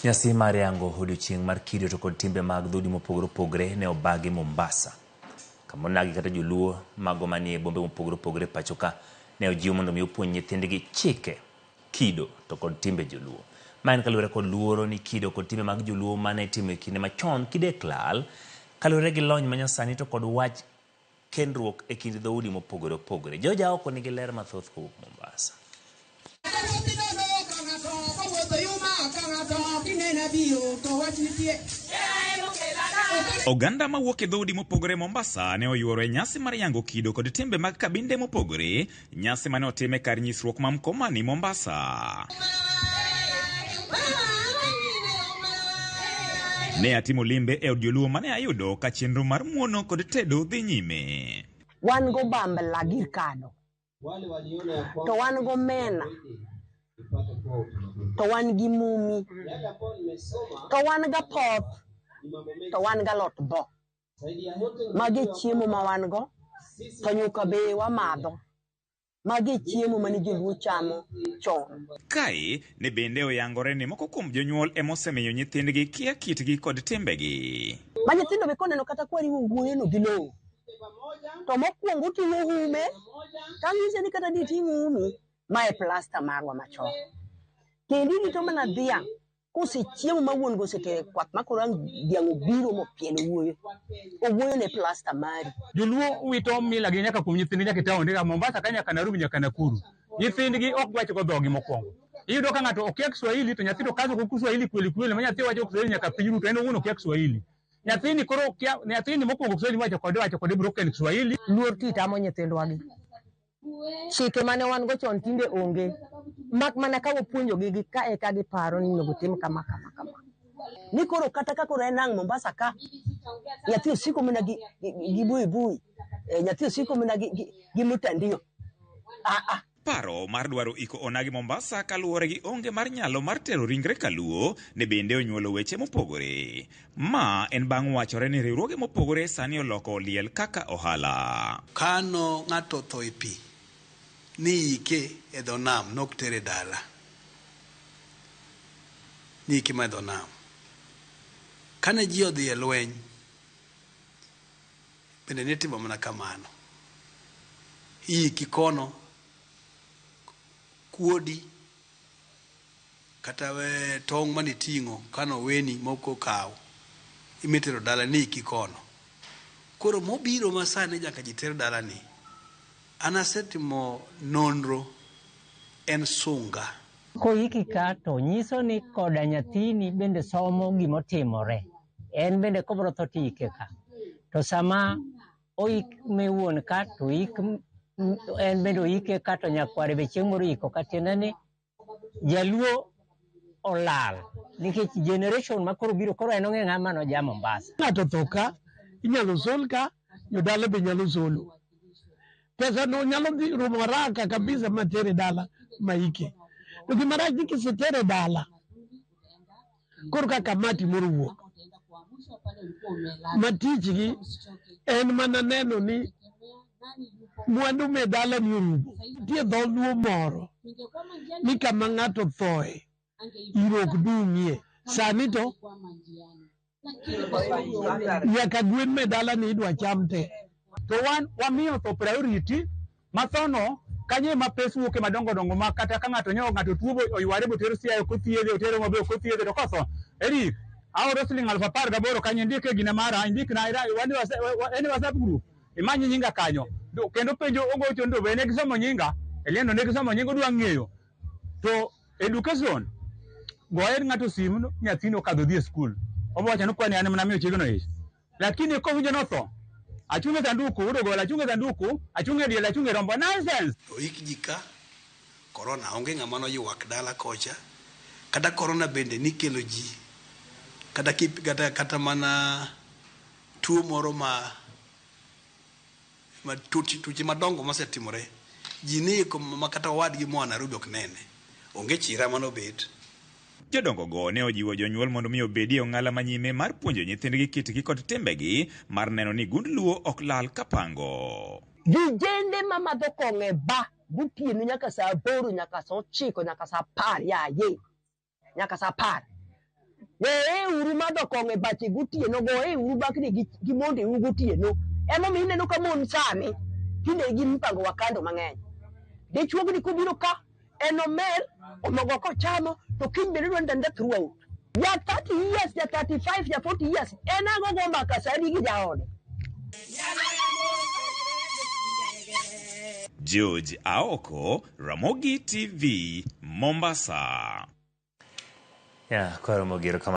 Nyasi mar yango odiochieng' mar kido to kod timbe mag dhoudi mopogore opogore ne obagi Mombasa. Kama onagi kata joluo mago manie bombe mopogore opogore e pacho ka ne ojiw mondo mi opuonj nyithindgi chike, kido to kod timbe joluo. Ma en kaluwore kod luoro ni kido kod timbe mag joluo mane itimo e kinde machon kidek lal kaluwore gi lony manyasani to kod wach kendruok e kind dhoudi mopogore opogore. George Aoko nigi ler mathoth kowuok Mombasa. Oganda mawuok e dhoudi mopogore Mombasa ne oyuoro e nyasi mar yango kido kod timbe mag kabinde mopogore, nyasi mane otim e kar nyisruok ma Mkomani, Mombasa. Ne atimo limbe e od joluo mane ayudo ka chenro mar muono kod tedo dhi nyime. Wan go bambla gir kado, to wan gomena, to wan gi mumi, to wan gapoth, to wan galot bo. Magi e chiemo ma wan go, to nyuka be wamadho. Magi e chiemo mane joluo chamo chon. Kae ne bende oyangore ni moko kuom jonyuol ema osemiyo nyithindgi kia kitgi kod timbegi. Ma nyithindo be koneno kata kwariwo wuoyono gi lowo, to mokwongo oting'o ume, tanyise ni kata diting' umi, ma e plasta marwa machon. Kendo irito mana dhiang' Kosechiemo ma wuon go osetere kwath ma koro ang' dhiang' obiro mopielo owuoyo. Owuoyo ne plasta mari. Joluo wito mila gi nyaka kuom nyithindgi nyaka e taonde ka Mombasa ka nyaka Nairobi nyaka Nakuru. Nyithindgi ok wach go dhogi mokwongo. Iyudo ka ng'ato okia Kiswahili to nyathi to kazo go Kiswahili kweli kweli ma nyathi wacho Kiswahili nyaka piny ru to en owuon okia Kiswahili. Nyathini koro kia nyathini mokwongo Kiswahili wacho kode wacho kode broken Kiswahili. Luor ti tamo nyithindwa gi. Chike mane wan go chon tinde onge, mak mana ka wapuonjogi gi ka eka giparo ni onego tim kama kama kama. Ni koro kata ka koro en ang' Mombasa ka, nyathi osiko mana gi, gi, gi buibui, eh, nyathi osiko mana gi, gi, gi mtandio. Ah, ah. Paro mar dwaro iko onagi Mombasa kaluwore gi onge mar nyalo mar tero ringre kaluo ne bende onyuolo weche mopogore. Ma en bang' wachore ni riwruoge mopogore sani oloko liel kaka ohala. Kano ng'ato otho e pi, niike e dho nam, nok tere dala. Niike ma e dho nam. Kane ji odhi e lweny, bende nitimo mana kamano. Iiki kono, kuodi Kata tong' mane iting'o kane oweni moko okaw, imitero dala ni iki kono. Koro mobiro ma sani nyaka ji ter dala ni, an asetimo nonro, en sunga. Koiki ka to nyiso ni koda nyathini bende somo gimotimore. En bende kobro tho to iike ka. To sama oik me wuon ka to oik en bende oike ka to nyakware be chieng' moro iko ka tiende ni Jaluo olal nikech generation ma koro biro koro en ong'e ng'ama noja Mombasa. Ng'ato otho ka, inyalo sol ka, jodala be nyalo solo. Pesa no nyalo dhi rumo haraka kabisa ma tere dala ma ike. To gima rach ni kisetere dala, koro ka kamati moro wuok ma tichgi en mana neno ni mwandu me dalani orumo. Nitie dholuo moro ni kama ng'ato othoe iro ok dung'ie. Sani to nyaka gwen me dalani idwa cham te. To wan wamiyo tho priority ma tho no kanyo ema pes wuoke madongo dongo ma kata ka ng'ato nyo ng'ato tuo bo oyware boter Siaya ok othiedhe otere Homa Bay ok othiedhe to kotho Eric aoro siling 18,000 kanyo indike gina mara indikna wan en e WhatsApp group imany nyinga kanyo kendo penjo ogocho ni to be ne gisomo nyinga Eliendo ne gisomo nyinga odwa ng'eyo to education goye ng'ato simu nyathini okadho dhi e skul obo wacho ni kwani an ema namiyo chiegno ich Lakini kowinjo notho, achung' e sanduku, wuod ogola, achung' e sanduku, achung' e diel, achung' e rombo. Nonsense! Oik ji ka, korona onge ng'ama noywak dala kocha, kata korona bende nikelo ji, kata, kata, kata mana tuo moro ma, ma tuoche, tuoche madongo mosetimore, ji niiko ma kata owadgi moa Nairobi ok nene. Onge chira manobet. Jodongogo ne ojiwo jonyuol mondo mi obedi e ong'ala manyime mar puonjo nyithindgi kitgi kod timbegi mar neno ni gund Luo ok lal kapango. Vijende ma madho kong'o e bar gotieno nyaka saa aboro, nyaka saa ochiko, nyaka saa apar, yaye, nyaka saa apar. Weye uru madho kong'o e bache gotieno, goye uru bakni gi, gi mondeu gotieno. Emomiyo ineno ka mon sani tinde gi mpango wa kando mang'eny. Dichuogni kobiro ka en omer, omogo kochamo to kiny bende odwa ni danda throughout. Ja 30 years, ja 35, ja 40 years en ang'o go mbaka sani gi jaode? George Aoko, Ramogi TV, Mombasa. Ya, koro mogiro kama.